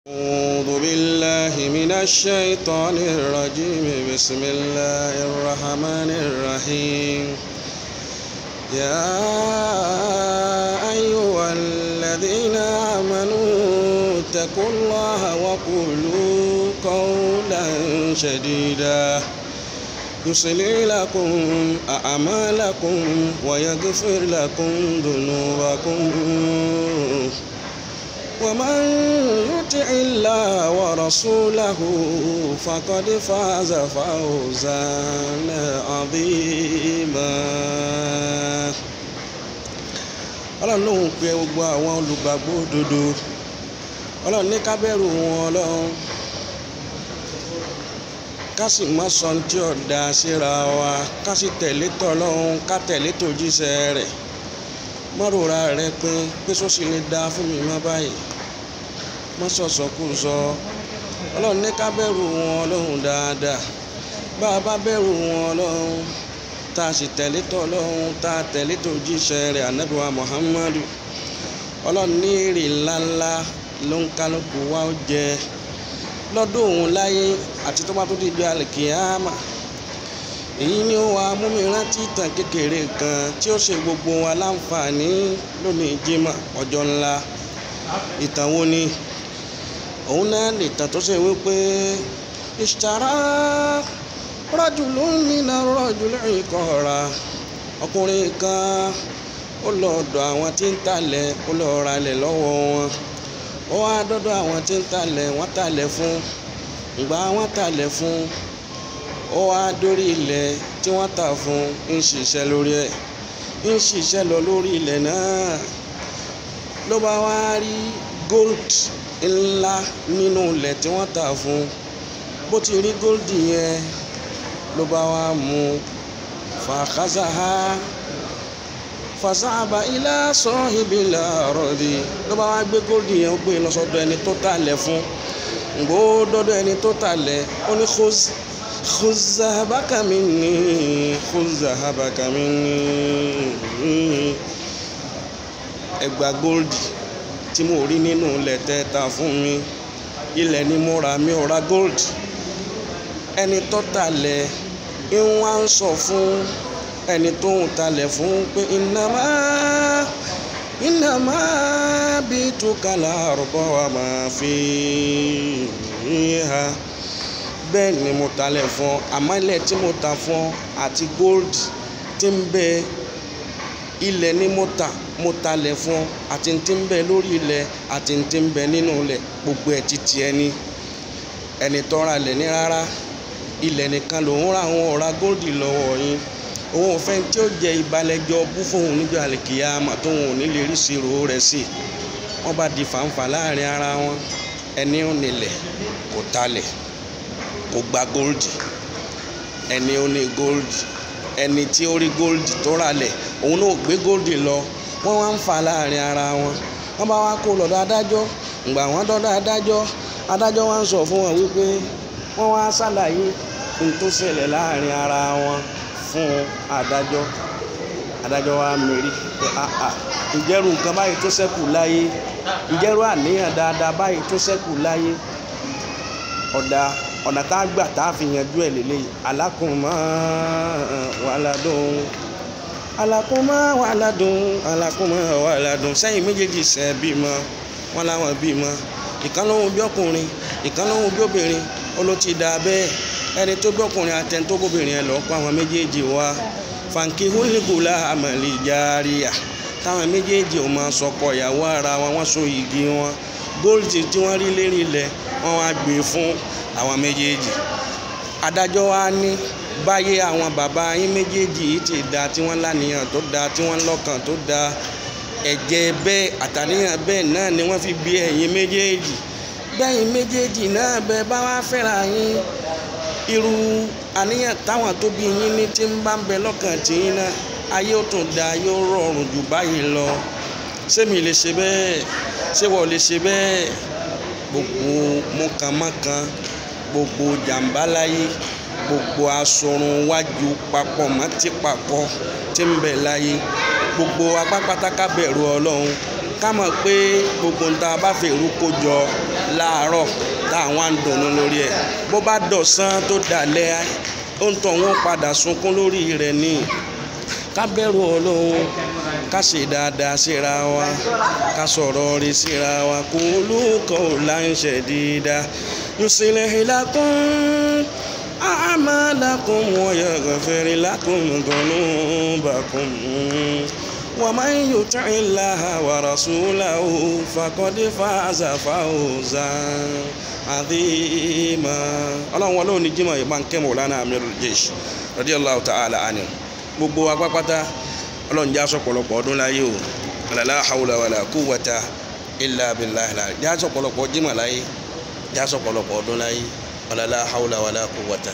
أعوذ بالله من الشيطان الرجيم بسم الله الرحمن الرحيم يا أيها الذين آمنوا اتقوا الله وقولوا قولا سديدا يصلح لكم أعمالكم ويغفر لكم ذنوبكم ومن يطع الله ورسوله فقد فاز فوزا عظيما. Ọlọ́run lóhùn pé gbogbo àwọn olùgbàgbọ́ òdodo, Ọlọ́run ní ká bẹ̀rù wọn, Ọlọ́run ká sì má sọ tí ò da síra wa, ká sì tẹ̀lé tọ́lọ́run, ká tẹ̀lé tòjíṣẹ́ rẹ̀. Mọ́rora rẹ pé sọ́sì lè da fún mi má báyìí, má sọ̀sọ̀kúsọ. Ọlọ́run ní ká bẹ̀rù wọn Ọlọ́run dáadáa. Bá a bá bẹ̀rù wọn Ọlọ́run, tá a sì tẹ̀lé tọ́lọ́run, tá a tẹ̀lé tòjíṣẹ́ rẹ̀ Ànábì wa Muhammadu, Ọlọ́run ní èrè ńláńlá ló ń kálukú wa ó jẹ lọ́dún òun láyé àti tó bá tó di àlìkìyámà. Èyí ni ó wá mú mi rántí ìtàn kékeré kan tí ó ṣe gbogbo wa láǹfààní lónìí Jímọ̀ ọjọ́ ńlá. Ìtàn wo ni? Òun náà lè tàn tó ṣe wípé ìṣàrá rajulun mina rajuli ìkọ̀ra. Ọkùnrin kan ó lọ ọ̀dọ̀ àwọn tí ń talẹ̀, ó lọ ralẹ̀ lọ́wọ́ wọn. Ó wá dọ́dọ̀ àwọn tí ń talẹ̀, wọ́n talẹ̀ fún. Ìgbà wọ́n talẹ̀ fún, ó wá dórí ilẹ̀ tí wọ́n tà fún, ń ṣiṣẹ́ lórí ẹ̀, ń ṣiṣẹ́ lọ lórí ilẹ̀ náà. Ló bá wá rí gold ńlá nínú ilẹ̀ tí wọ́n tà fún. Bó ti rí gold yẹn, ló bá wá mú fàkàzàhà fàṣàbà ilá sọ́hìbìlà rọ̀dì. Ló bá wá gbé gold yẹn, ó gbé lọ sọ́dọ̀ ẹni tó talẹ̀ fún. Ngbó dọ́dọ̀ ẹni tó talẹ̀, ó ní khuz zahabaka minni, khuz zahabaka minni. Ẹ gba gold tí mo rí nínú ilẹ̀ tẹ́ ta fún mi, ilẹ̀ ni mo rà, mi ò ra gold. Ẹni tó talẹ̀ ń wá ń sọ fún ẹni tó ń talẹ̀ fún pé innama bituka al-arda wa ma fiha. Bẹ́ẹ̀ ni mo talẹ̀ fún ọ, àmọ́ ilẹ̀ tí mo ta fún ọ àti gold tí ń bẹ ilẹ̀ ni mo ta, mo talẹ̀ fún ọ àti tí ń bẹ lórí ilẹ̀ àti tí ń bẹ nínú ilẹ̀, gbogbo ẹ̀ ti tiẹ̀ ni. Ẹni tó ra ilẹ̀ ní rárá, ilẹ̀ nìkan lòún ra, òun ò ra gold lọ́wọ́ yín. Òun ò fẹ́ tí ó jẹ ìbalẹ̀jọ bú fún òun níjọ́ àlìkìyámà tóun ò ní lè rí ìṣirò rẹ̀ sí. Wọ́n bá di fàǹfà láàrin ara wọn. Ẹni ò nílẹ̀ kò talẹ̀, kò gba gold. Ẹni ó ní gold, ẹni tí ó rí gold tó ralẹ̀, òun náà gbé gold lọ. Wọ́n wá ń fà láàrin ara wọn. Wọ́n bá wá kó lọ́dọ̀ adájọ́. Ìgbà wọ́n dọ́dọ̀ adájọ́, adájọ́ wá ń sọ fún wọn wípé wọ́n wá ṣàlàyé ohun tó ṣẹlẹ̀ láàrin ara wọn fún adájọ́. Adájọ́ wá mérí pé àà, ǹjẹ́rú nǹkan báyìí tó ṣẹ́kù láyé, ǹjẹ́rú àníyàn dáadáa báyìí tó ṣẹ́kù láyé. Ọ̀dà ọ̀nà tá a gbà tá a fi yanjú ẹ̀ lélẹ́yìí. Alákùnmọ́ wàládùn, alákùnmọ́ wàládùn, alákùnmọ́ wàládùn. Sẹ́yìn méjèèjì sẹ́ bímọ, wọ́n láwọn bímọ. Ìkan lóhun bí ọkùnrin, ìkan lóhun bí obìnrin. Ó ló ti dà bẹ́ẹ̀. Ẹni tó bí ọkùnrin àti ẹni tó bóbìnrin ẹ lọ kó àwọn méjèèjì wá. Fàǹkì húlìgùlà àmàlì járíà. Táwọn méjèèjì ò máa sọkọ ìyàwó ara wọn, wọ́n so igi wọn. Gold tí wọ́n rí lérí ilẹ̀, wọ́n wá gbé fún àwọn méjèèjì. Adájọ́ wa ní báyé àwọn bàbá yín méjèèjì yìí ti da, tí wọ́n láníyàn tó da, tí wọ́n lọ́kàn tó da, ẹ̀jẹ̀ bẹ́ẹ̀ àtàníyàn bẹ́ẹ̀ náà ni wọ́n fi bí ẹ̀yin méjèèjì. Bẹ́yìn méjèèjì náà bẹ́ẹ̀ bá wá fẹ́ra yín, irú àníyàn táwọn tó bí yín ní tí ń bá ń bẹ lọ́kàn tí yín náà, ayé ó tún da, yóò rọrùn jù báyìí lọ. Ṣé mi lè ṣe bẹ́ẹ̀? Ṣé wọ́n lè ṣe bẹ́ẹ̀? Gbogbo mọ̀kànmọ́kàn, gbogbo jàǹbá láyé, gbogbo asorun wájú papọ̀ mọ́ tí papọ̀ tí ń bẹ láyé, gbogbo apápátá ká bẹ̀rù Ọlọ́run, ká mọ̀ pé gbogbo ń ta bá fèrú kó jọ, Láàárọ̀ táwọn á ń dunnú lórí ẹ̀, bó bá dọ̀sán tó dalẹ̀, ó ń tọ̀ wọ́n padà sunkún lórí rẹ̀ ni. Ká bẹ̀rù Ọlọ́run, ká ṣe dáadáa síra wa, ká sọ̀rọ̀ rí síra wa. Qulu qawlan sadida yuslih lakum a'malakum wa yaghfir lakum dhunubakum wa man yuti'i Allaha wa rasulahu faqad faza fawzan azima. Ọlọ́run wọn lóun ní jimoh yìí máa ń kẹ́ Mawlana Amirul Jaysh radiyallahu ta'ala anhu. Gbogbo wa pápátá, Ọlọ́run já sọ̀pọ̀lọpọ̀ ọdún láyé o. La hawla wala quwwata illa billahi, já sọ̀pọ̀lọpọ̀ jimoh láyé, já sọ̀pọ̀lọpọ̀ ọdún láyé. La hawla wala quwwata.